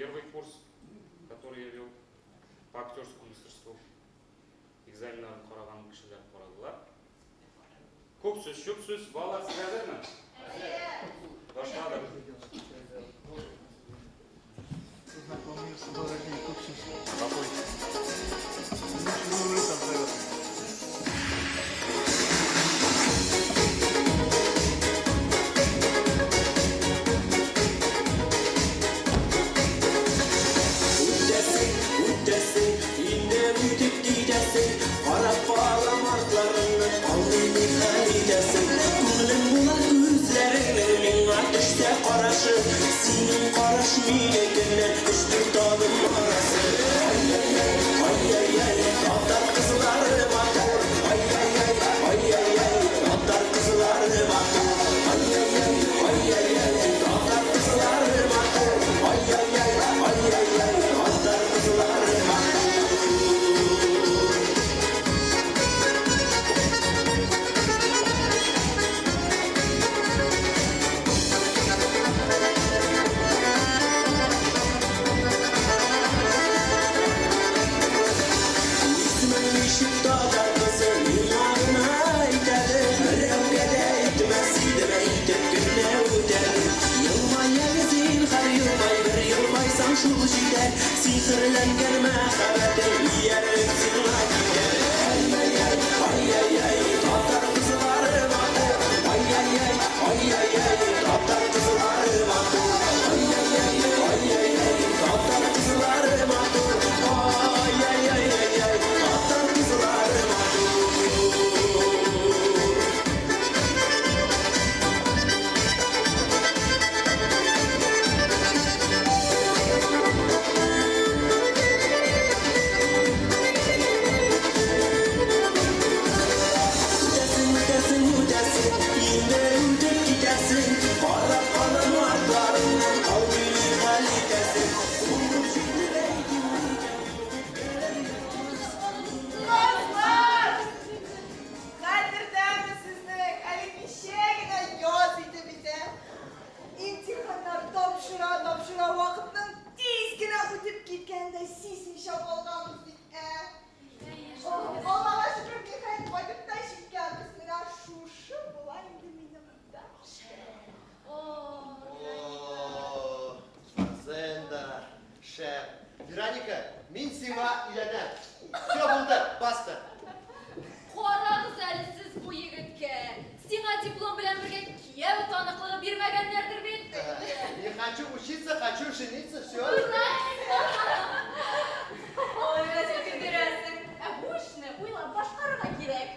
Первый курс, который я вел по актерскому мастерству. Экзаменнарын караган кешеләр карадылар. Күп сүз, чүп сүз, балалар, сез әзерме? Башладык. Үтәсең, үтәсең, инде үтеп китәсең, Карап калам артларыңнан, калмый ни хәл итәсең. Күңелем була күзләреңнең миңа төшсә карашы, Синең караш минекеннән өч-дүрт адым арасы. Ай-яй-яй, ай-яй-яй, татар кызлары матур. Ай-яй-яй, ай-яй-яй, татар кызлары матур. Ай-яй-яй, ай-яй-яй, татар кызлары матур. Ай-яй-яй, ай-яй-яй, татар кызлары матур. Исемең ничек, татар кызы, миңа гына әйт әле, Берәүгә дә әйтмәс идем, әйтеп кенә үт әле. Елмай әле, зинһар, елмай, бер елмайсаң шул җитәр, Сихерләнгән мәхәббәтем ияреп сиңа китәр. Ай-яй-яй, ай-яй-яй, татар кызлары матур. Ай-яй-яй, ай-яй-яй, татар кызлары матур. Ай-яй-яй, ай-яй-яй, татар кызлары матур. Ай-яй-яй-яй-яй, татар кызлары матур. Үтәсең, үтәсең, үтәсең, инде үтеп китәсең, Карап калам артларыңнан, калмый ни хәл итәсең. Куып җитеп әйтим микән, юк үпкәләр Кызлар! Хәтердәме сезнең? Әле кичә генә яз иде бит, ә? Имтиханнар тапшыра-тапшыра вакытның тиз генә үтеп киткәнен дә сизмичә калганбыз бит, ә? Аллага шөкер, ниһаять, кайтып та җиткәнбез. Менә шушы була инде минем дача. О, Зенда, шәп. Вероника, мин сиңа өйләнәм. Все булды, баста. Карагыз әле сез бу егеткә. Сиңа диплом белән бергә кияү таныклыгы бирмәгәннәрдер бит? Не хочу учиться, хочу жениться, все. Ой, рәсем бирәсең. Ә бу эшне уйлап башкарырга кирәк.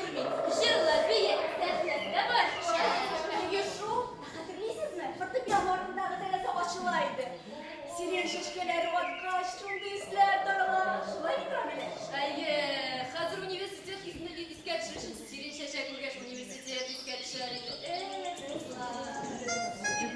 күрми. Җырла, бие, сәхнәсе дә бар. Әйе шул. Ә хәтерлисезме? Фортепиано артындагы тәрәзә ачыла иде. Сирень чәчкәләре аткач, шундый исләр тарала. Шулай бит, Рамилә? Әйе, хәзер университет исне искә төшерү өчен сирень чәчәк күргәч университет искә төшә инде. Эх, кызлар.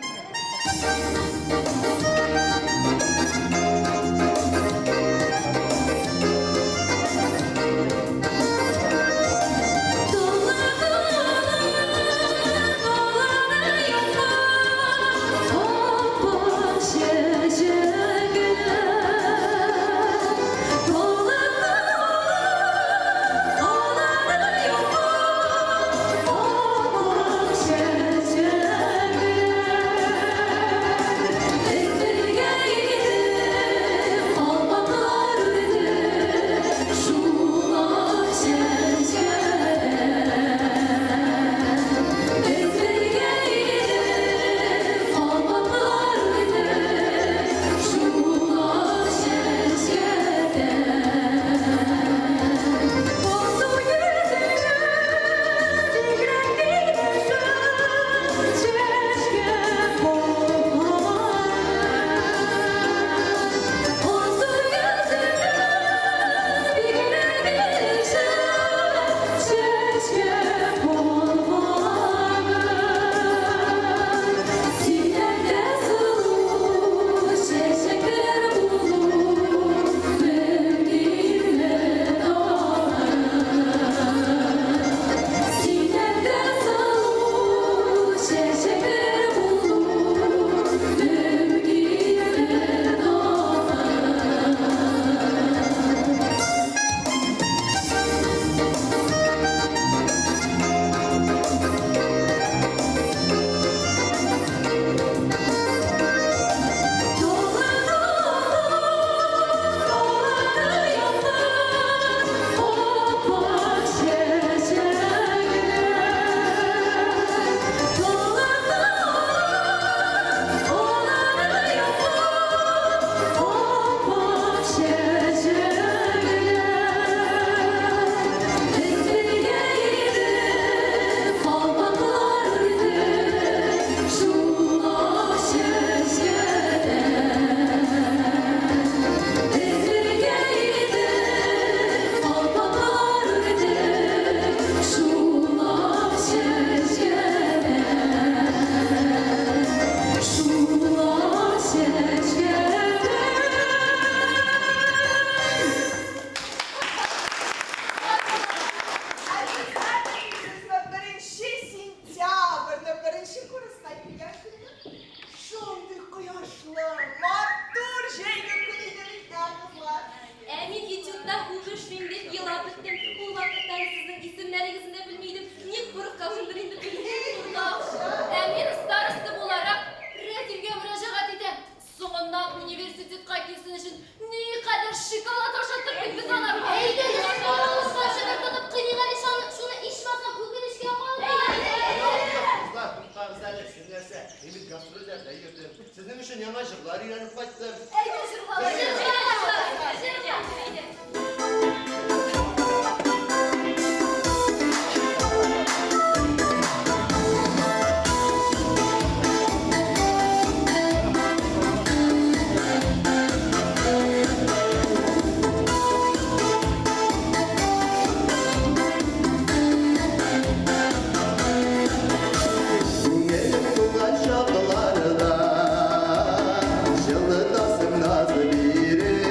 Ә сез хәтерлисезме, беренче сентябрьне, беренче курска килгән көнне? Шундый кояшлы, матур җәйге көн иде бит, ә, кызлар? Ә мин этюдта үбешмим дип елап беттем. Ул вакытта әле сезнең исемнәрегезне дә белми идем. Ник курыкканмындыр инде белмим. Ә мин староста буларак Рәзилгә мөрәҗәгать итәм. Соңыннан университетка килсен өчен никадәр шоколад ашаттык бит без аларга. Әйдәгез, балаларга шыгырдатып кыйныйк әле шуны, ичмасам үкенечкә калмас. Кызлар, туктагыз әле, сез нәрсә? Мин бит гастрольләрдә йөрдем. Сезнең өчен яңа җырлар өйрәнеп кайттым. Әйдә җырла. Җырла, җырла, әйдә. Күңелем туган чакларда җылытасың наз биреп.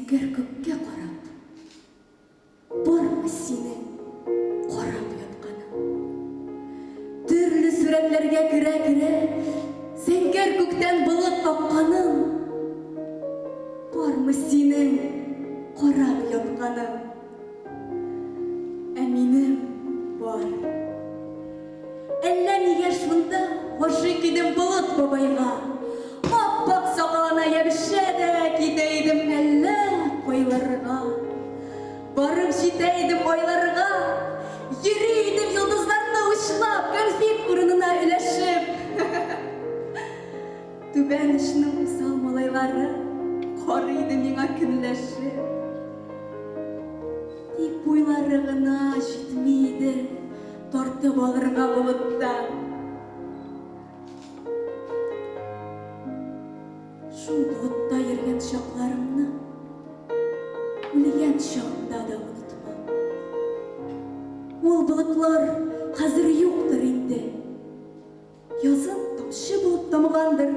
Зәңгәр күккә карап, Бармы синең карап ятканың? Төрле сурәтләргә керә-керә, Зәңгәр күктән болыт акканың? Бармы синең карап ятканың? Ә минем бар. Әллә нигә шунда гашыйк идем Болыт бабайга. Ап-ак сакалына ябешә дә китә идем әллә кайларга. Барып җитә идем айларга. Йөри идем йолдызларны учлап, кәнфит урынына өләшеп. Түбән очның усал малайлары карый иде миңа көнләшеп. Тик буйлары гына җитми иде тартып алырга болыттан. Шул болытта йөргән чакларымны үлгән чагымда да онытмам. Ул болытлар хәзер юктыр инде. Язын тамчы булып тамгандыр,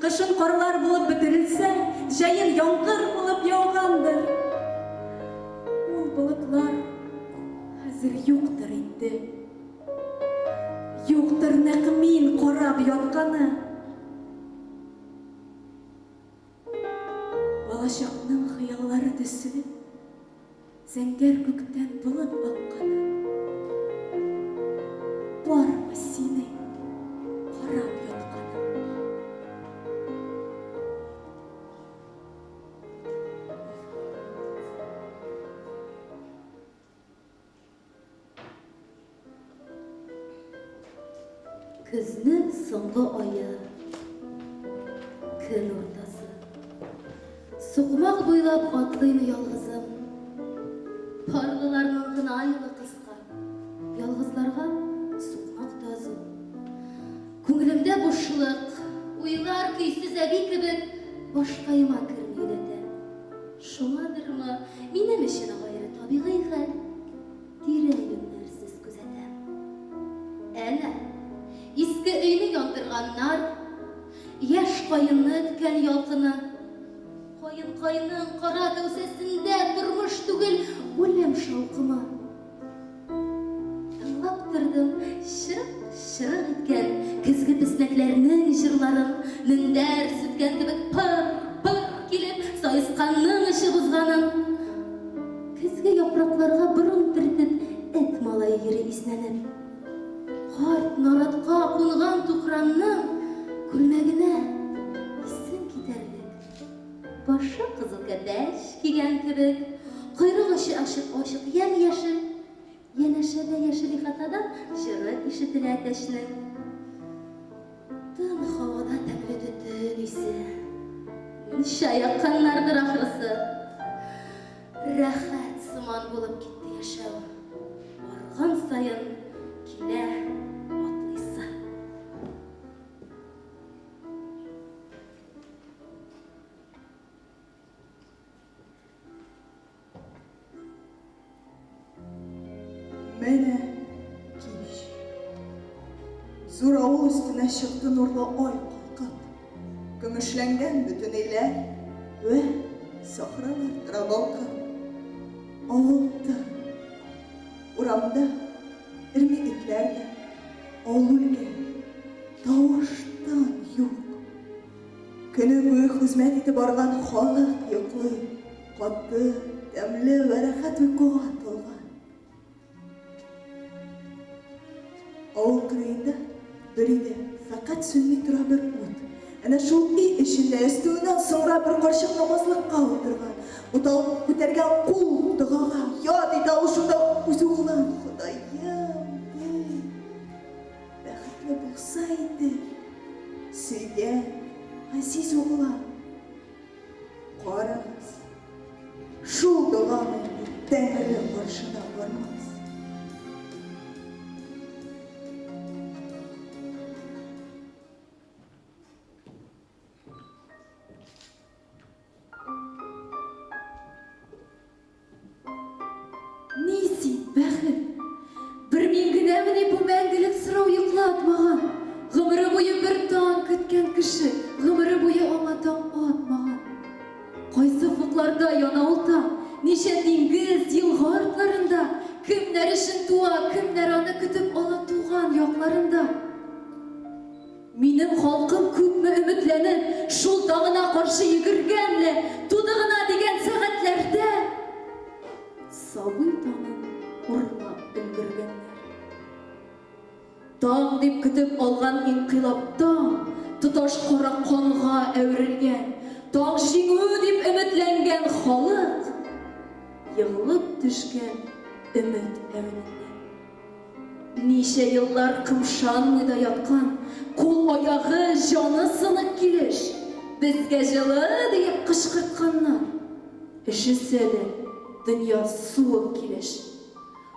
кышын карлар булып бөтерелсә, җәен яңгыр булып яугандыр. Ул болытлар хәзер юктыр инде. Юктыр нәкъ мин карап ятканы. Балачакның хыяллары төсле зәңгәр күктән болыт акканы. Бармы синең карап ятканың? Көзнең соңгы ае. Көн уртасы. Сукмак буйлап атлыйм ялгызым. Парлыларның гына юлы кыска. Ялгызларга сукмак та озын. Күңелемдә бушлык, уйлар көйсез әби кебек башкаема керми йөдәтә. Шуңадырмы, минем өчен гайре табигый хәл, тирә-юньнәрсез күзәтәм. Әнә, иске өйне яндырганнар, яшь каенны өткән ялкыны. Каенкайның кара кәүсәсендә тормыш түгел, үлем шаукымы. Тыңлап тордым чырык-чырык иткән көзге песнәкләрнең җырларын, мендәр сүткән кебек пыр-пыр килеп, саесканның очып узганын. Көзге яфракларга борын төртеп, эт малае йөри иснәнеп. Карт наратка кунган тукранның күлмәгенә исең китәрлек. Башы кызыл кәпәч кигән кебек, койрык очы ачык-ачык ямь-яшел. Янәшәдә яшел ихатадан җыры ишетелә әтәчнең. Тын һавада тәмле төтен исе. Мунча якканнардыр ахрысы. Рәхәт сыман булып китте яшәү. Барган саен килә атлыйсы. Менә кич. Зур авыл өстенә чыкты нурлы ай калкып. Көмешләнгән бөтен өйләр вә сахралар тора балкып. Авыл тын. Урамда өрми этләр дә, авыл үлгән. Тавыш-тын юк. Көне буе хезмәт итеп арган халык йоклый, каты, тәмле вә рәхәт йокыга талган. Авыл кырыенда бер өйдә фәкать сүнми тора бер ут. Әнә шул өй эчендә өстәвеннән соңра бер карчык намазлыкка утырган. Буталып күтәргән кул догага яд итә ул шунда үз углын. Ходаем, ди. Бәхетле булса иде, сөйгән, газиз углан. Карагыз, шул доганы Тәңре каршына бармас. Ни син, бәхет? Бер мин генәмени бу мәңгелек сорау йоклатмаган? Гомере буе бер таң көткән кеше, гомере буе аңа таң. туа, кемнәр аны көтеп ала туган якларында? Минем халкым күпме өметләнеп, шул таңына каршы йөгергән лә, туды гына дигән сәгатьләрдә сабый таңын урлап өлгергәннәр. Таң дип көтеп алган инкыйлаб таң тоташ кара канга әверелгән. Таң җиңү дип өметләнгән халык егылып төшкән өмет әвененнән. Ничә еллар кымшанмый да яткан, кул-аягы, җаны сынык килеш, безгә җылы диеп кычкыртканнар. Өшесә дә, дөнья суык килеш.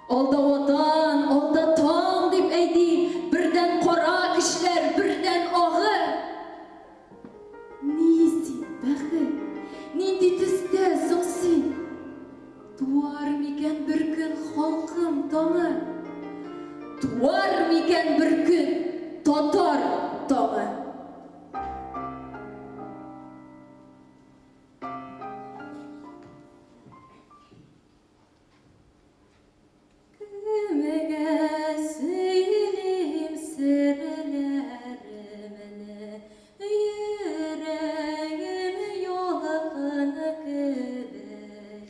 Алда Ватан, алда таң дип әйди, бердән кара көчләр, бердән агы. Ни син, бәхет, нинди төстә соң син? Туар микән бер көн халкым таңы? Туар микән бер көн татар таңы? Кемгә сөйлим серләремне, Йөрәгем ялкын кебек,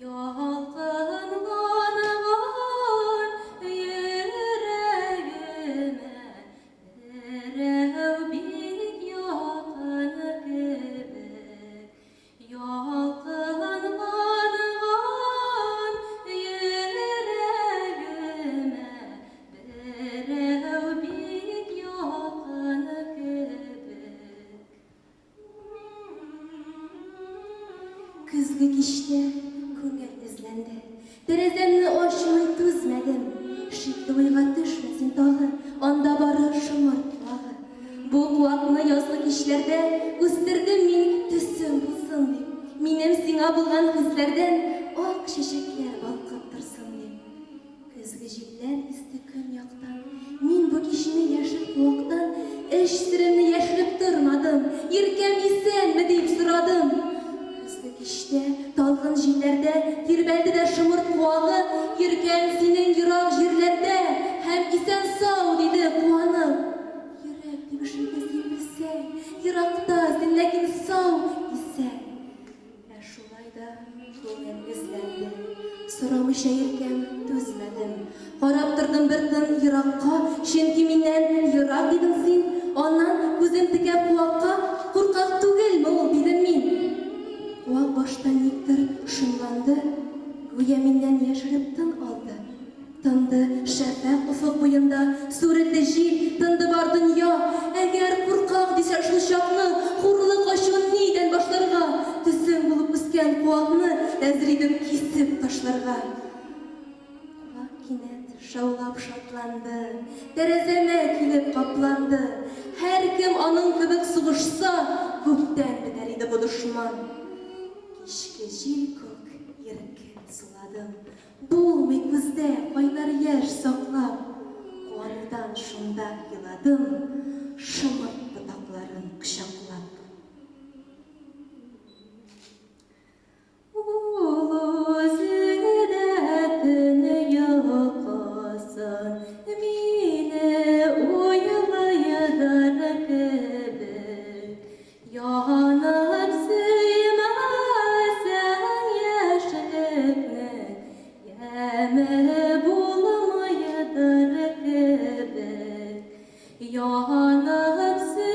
Ялкынланган йөрәгемә Берәү бик якын кебек. Ялкынланган йөрәгемә берәү бик якын кебек. Көзге кичтә күңел эзләнде. Тәрәзәмне ачмый түзмәдем. Шикле уйга төшмә син тагы, Анда бары шомырт куагы. Бу куакны язгы кичләрдә Үстердем мин төсем булсын дип. Минем сиңа булган хисләрдән Ак чәчәкләр балкып торсын дип. Көзге җилләр исте көньяктан. Мин бу кичне яшел куактан Эч серемне яшереп тормадым, Иркәм исәнме дип сорадым. Көзге кичтә, талгын җилләрдә Тирбәлде дә шомырт куагы, Иркәм синең ерак җирләрдә Һәм исән-сау, диде куанып. Йөрәк тибешемне син белсәң, Еракта син, ләкин сау, исән. Ә шулай да күңел эзләнде. Сорамыйча иркәм, түзмәдем. Карап тордым бер тын еракка, Чөнки миннән ерак идең син. Аннан, күзем текәп куакка, Куркак түгелме ул, дидем мин. Куак башта никтер шомланды, Гүя миннән яшереп тын алды. Тынды шәфәкъ офык буенда, Сүрелде җил, тынды бар дөнья. Әгәр куркак дисәң шул чакны, Хурлык ачуын нидән башларга? Төсең булып үскән куакны Әзер идем кисеп ташларга. Куак кинәт шаулап шатланды, Тәрәзәмә килеп капланды. Һәркем аның кебек сугышса, Күптән бетәр иде бу дошман. Кичке җил күк иркен суладым. Булмый күздә кайнар яшь саклап, Куанудан шунда еладым, Шомырт ботакларын кочаклап. Ул үзе дә төн йокысын Мине уйлыйдыр кебек. Янып сөймәсәң яшьлекнең Яме булмыйдыр кебек. Янып сөймәсәң.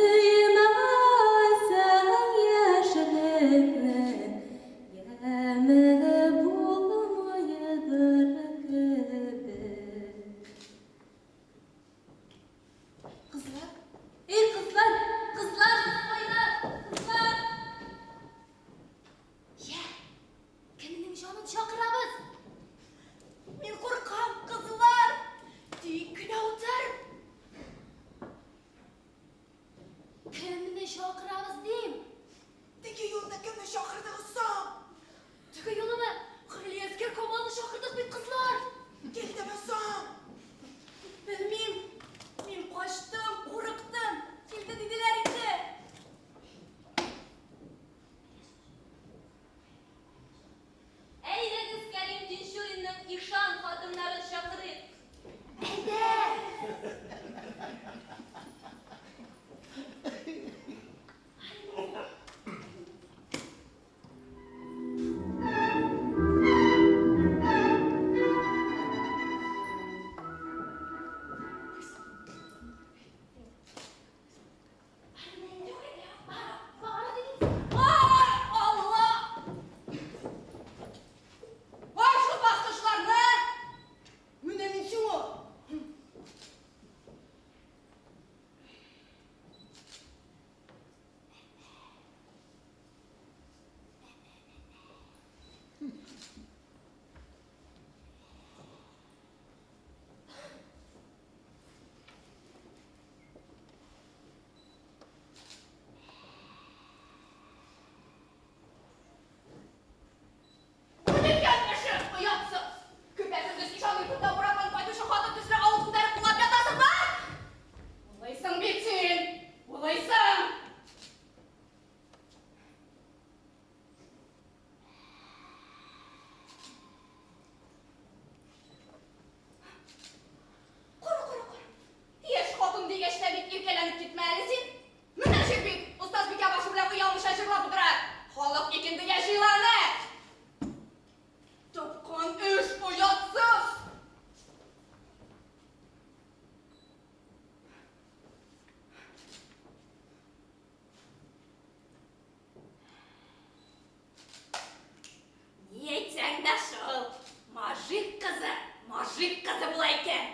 була икән.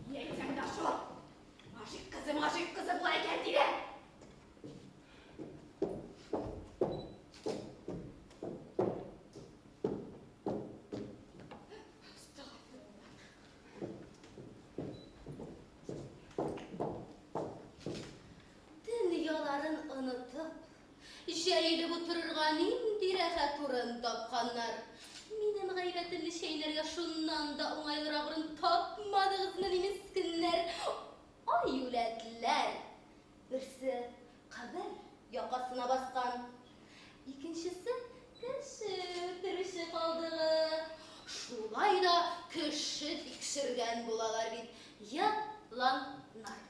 Ни әйтсәң дә шул. Мажик кызы, мажик кызы була икән диде. Дөньяларын онытып, җәелеп утырырга нинди рәхәт урын тапканнар. Минем гайбәтемне чәйнәргә шуннан да уңайлырак урын тапмадыгызмыни, мескеннәр? Ай, үләтләр! Берсе кабер якасына баскан, икенчесе кеше үтерүче калдыгы. Шулай да кеше тикшергән булалар бит, еланнар.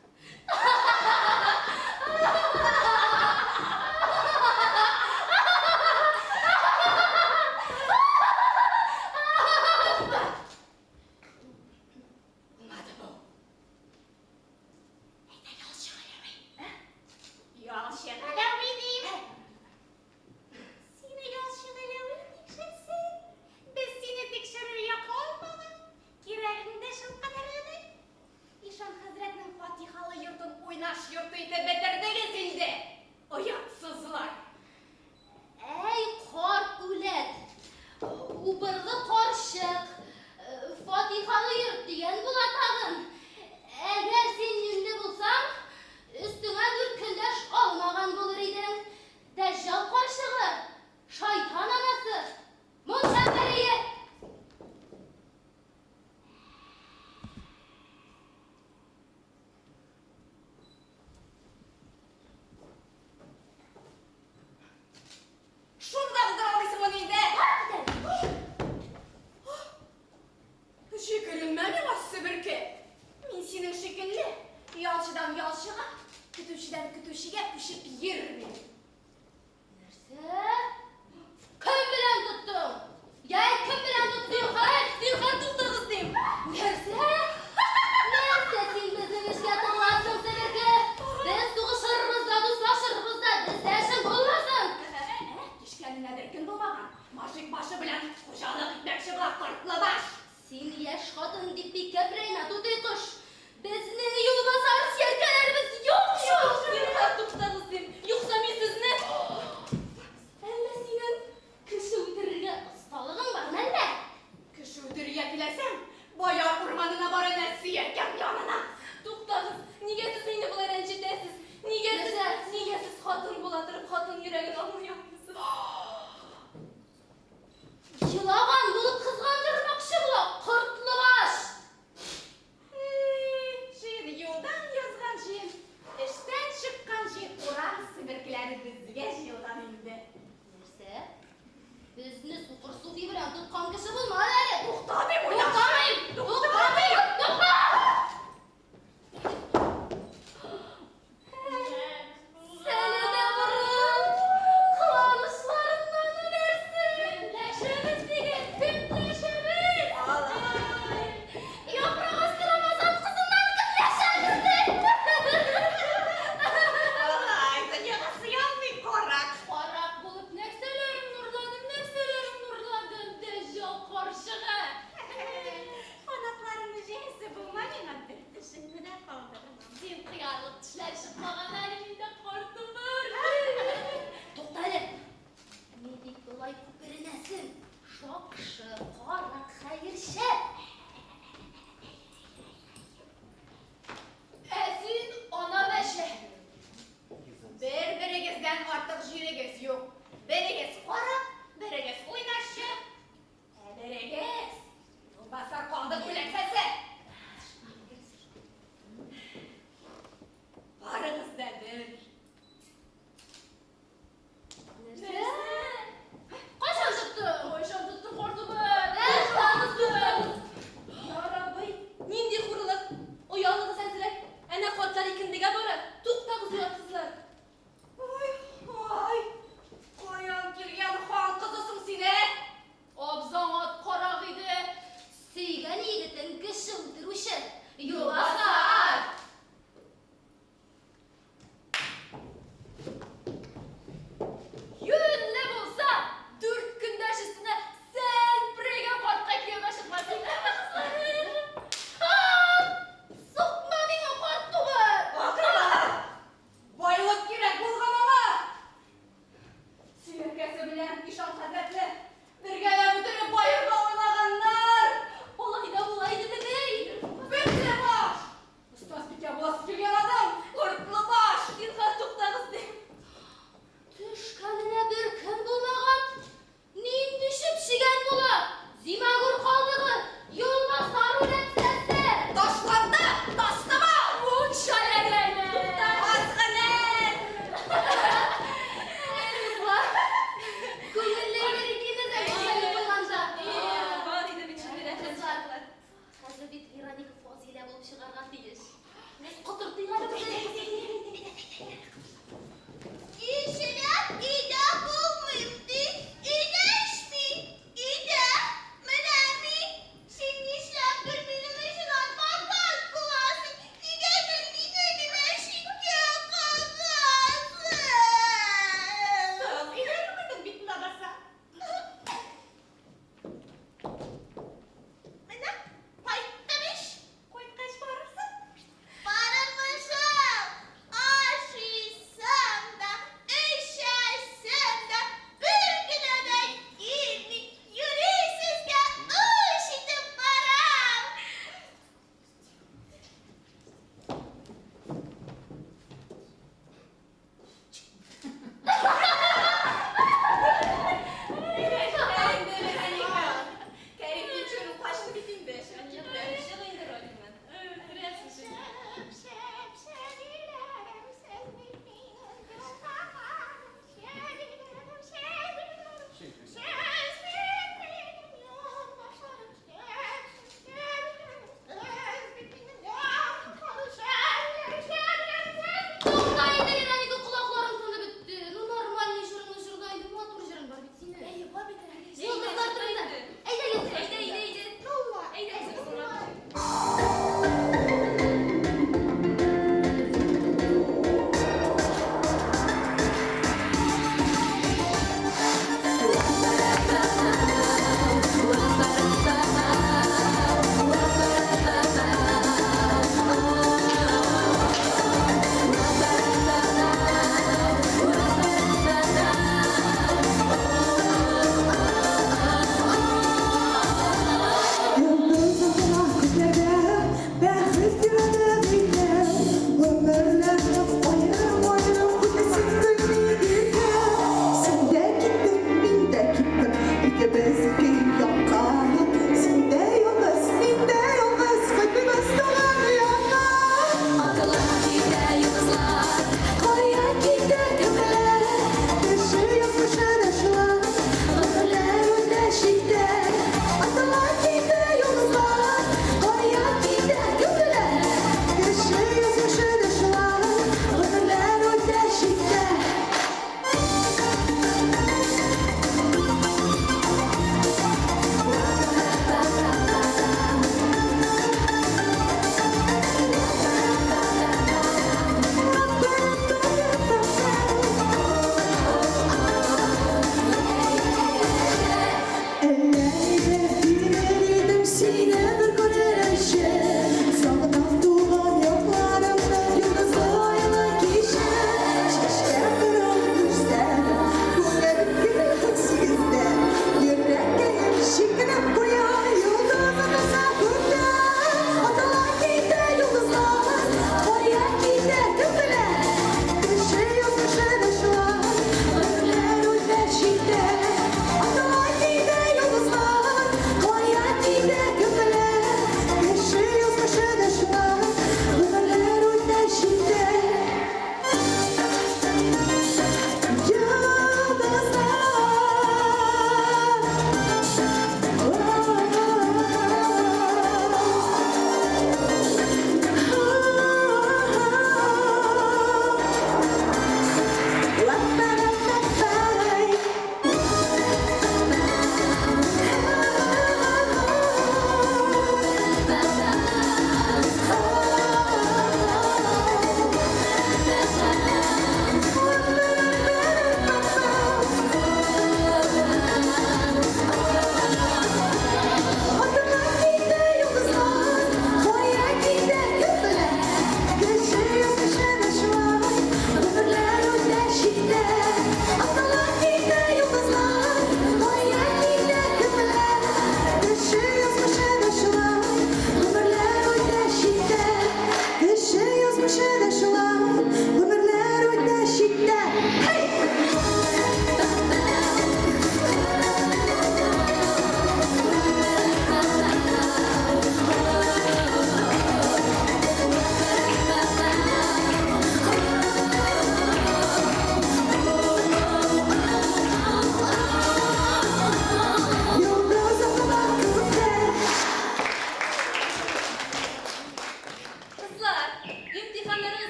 Булмады бу. Әйдә, ялчы Галәви. Ә? Ялчы Галәви дим. Сине ялчы Галәви тикшерсен. Без сине тикшерергә калмаган. Кирәгең дә шулкадәр генә. Ишан хәзрәтнең фатихалы йортын уйнаш йорты итеп бетердегез инде. Оятсызлар. Әй, карт үләт! Убырлы карчык! Фатихалы йорт дигән була тагын. Әгәр син юньле булсаң, өстеңә дүрт көлдәш алмаган булыр идең. Дәҗҗал карчыгы, шайтан анасы, мунча пәрие! Шуны да булдыра алмыйсыңмыни инде? Җикеренмә миңа, себерке! Мин синең шикелле ялчыдан ялчыга, көтүчедән көтүчегә күчеп йөрмим. Нәрсә? Кем белән тоттың? Я, кем белән тоттың? Зинһар, зинһар туктагыз дим. Нәрсә? Нәрсә син безнең эшкә тыгыласың, себерке? Без сугышырбыз да, дуслашырбыз да, бездә эшең булмасын. Кичкәненә бер көн булмаган. Мажик башы белән хуҗалык итмәкче була кортлы баш. Син яшь хатын дип бик кәпрәймә, тутый кош. Безнең юлбасар сөяркәләребез юк шул. Зинһар туктагыз дим. Юкса мин сезне... Әллә синең кеше үтерергә осталыгың бармы әллә? Кеше үтерергә теләсәң, Бояр урманына бар әнә сөяркәң янына. Туктагыз, нигә сез мине болай рәнҗетәсез? Нигә сез, нигә сез хатын була торып хатын йөрәген аңлый алмыйсыз? Елаган булып кызгандырмакчы була, кортлы баш! Эй, җыен, юлдан язган җыен, эштән чыккан җыен, урам себеркеләре безгә җыелган инде. Нәрсә? Безне сукыр суфи белән тоткан кеше булмады әле. Тукта дим, уйнашчы! Туктамыйм! Туктамыйм! Тукта! Сәләмә борын! Кыланышларыннан үләрсең! Көнләшәбез диген, көнләшәбез! Алай. Яфрак асты Рамазан кызыннан көнләшәбез ди! Алай, дөньяга сыялмый карак. Карак булып нәрсәләреңне урладым, нәрсәләреңне урладым, дәҗҗал карчык!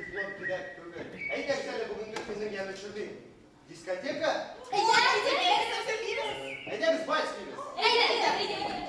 Диплом кирәк түгел. Әйдәгез әле бүгенге көннең яме төшермик. Дискотека? Әйдәгез вальс биибез. Әйдә, әйдә, әйдә, әйдә.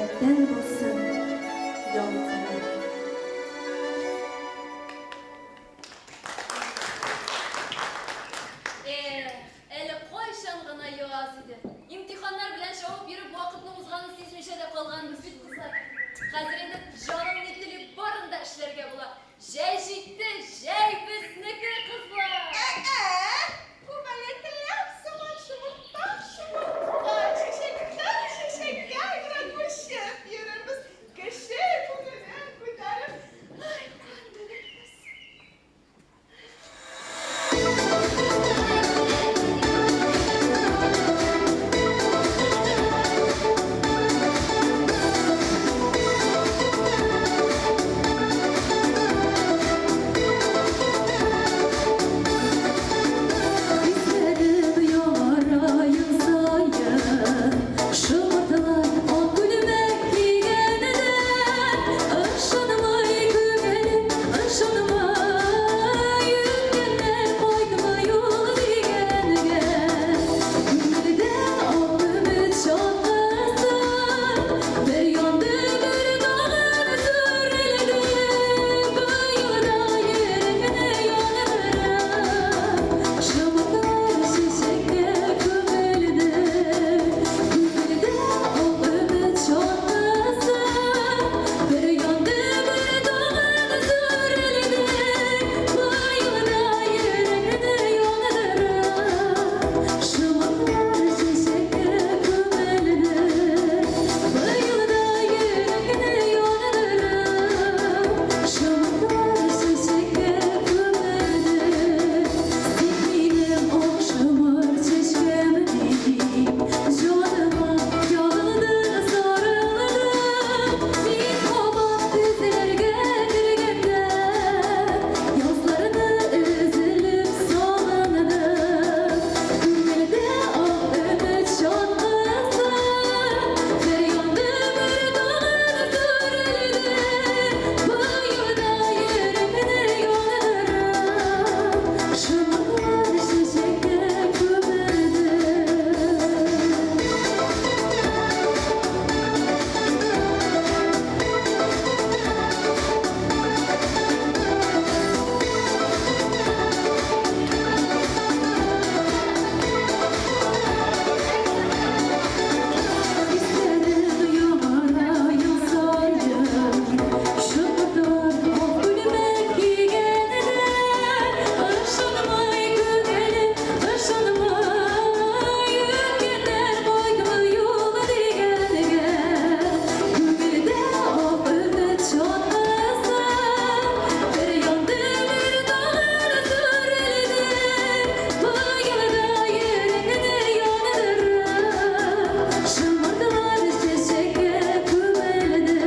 Мәхәббәттән булсын ялкыны. Эх, әле кайчан гына яз иде. Имтиханнар белән чабып йөреп вакытның узганын сизмичә дә калганбыз бит, кызлар. Хәзер инде җаның ни тели, барын да эшләргә була. Җәй җитте, җәй безнеке, кызлар! Ә-ә! Күбәләкләр сыман шомырттан шомыртка, чәчәктән чәчәккә генә күчеп йөрербез. Кеше күңелен күтәреп, ай, кандырырбыз. Хисләрем яңара ел саен, Шомыртлар ак күлмәк кигәндә, Ышанмый күңелем, ышанмый, Үткәннәр кайтмый ул дигәнгә. Күңелдә ак өмет чаткысы, Бер янды, бер тагын сүрелде, Быел да йөрәкне яндырып, Шомыртлар чәчәккә күмелде. Күңелдә ак өмет чаткысы, Бер янды, бер тагын сүрелде, Быел да йөрәкне яндырып, Шомыртлар чәчәккә күмелде. Быел да йөрәкне яндырып, Шомыртлар чәчәккә күмелде. Син минем ак шомырт чәчкәм дип, Җаныма ягылдың, сарылдың. Мин кабат күзләргә кергәндә, Язларны өзелеп сагындым. Күңелдә ак өмет чаткысы, Бер янды, бер тагын сүрелде. Быел да йөрәкне яндырып, Шомыртлар чәчәккә күмелде. Хисләрем яңара ел саен, Шомыртлар ак күлмәк кигәндә, Ышанмый күңелем, ышанмый, Үткәннәр кайтмый ул дигәнгә. Күңелдә ак өмет чаткысы, Бер янды, бер тагын сүрелде. Быел да йөрәкне яндырып, Шомыртлар чәчәккә күмелде.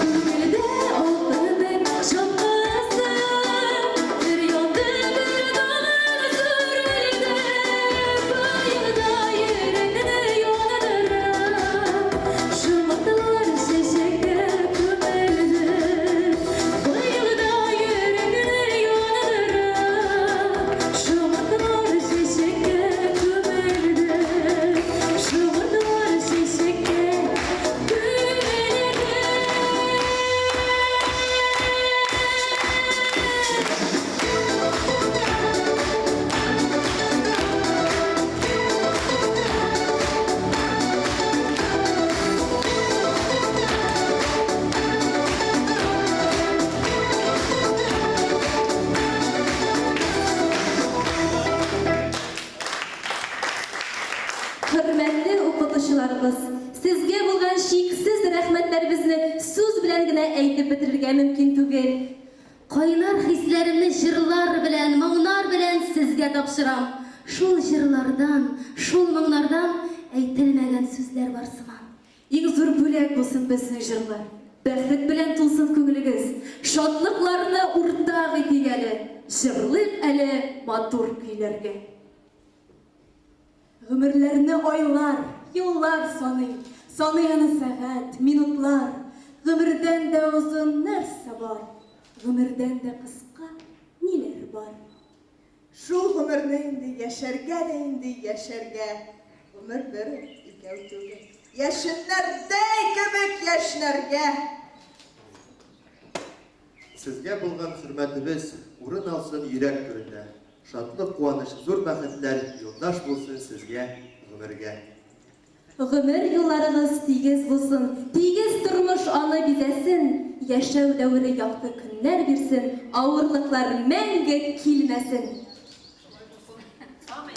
Күңелдә ак өмет чаткысы, Бер янды, бер тагын сүрелде. Быел да йөрәкне яндырып, Шомыртлар чәчәккә күмелде. Быел да йөрәкне яндырып, Шомыртлар чәчәккә күмелде. Шомыртлар чәчәккә күмелде. Хөрмәтле укытучыларыбыз, сезгә булган чиксез рәхмәтләребезне сүз белән генә әйтеп бетерергә мөмкин түгел. Кайнар хисләремне җырлар белән, моңнар белән сезгә тапшырам. Шул җырлардан, шул моңнардан әйтелмәгән сүзләр бар сыман. Иң зур бүләк булсын безнең җырлар. Бәхет белән тулсын күңелегез. Шатлыкларны уртак итик әле, Җырлыйк әле матур көйләргә. Гомерләрне айлар, еллар саный, Саный аны сәгать, минутлар. Гомердән дә озын нәрсә бар? Гомердән дә кыска ниләр бар? Шул гомерне инде яшәргә дә инде яшәргә. Гомер бер ул, икәү түгел. Яшеннәрдәй кебек яшьнәргә. Сезгә булган хөрмәтебез урын алсын йөрәк түрендә. Шатлык, куаныч, зур бәхетләр юлдаш булсын сезгә гомергә. Гомер юлларыгыз тигез булсын, тигез тормыш аны бизәсен, яшәү дәвере якты көннәр бирсен, авырлыклар мәңге килмәсен. Амин.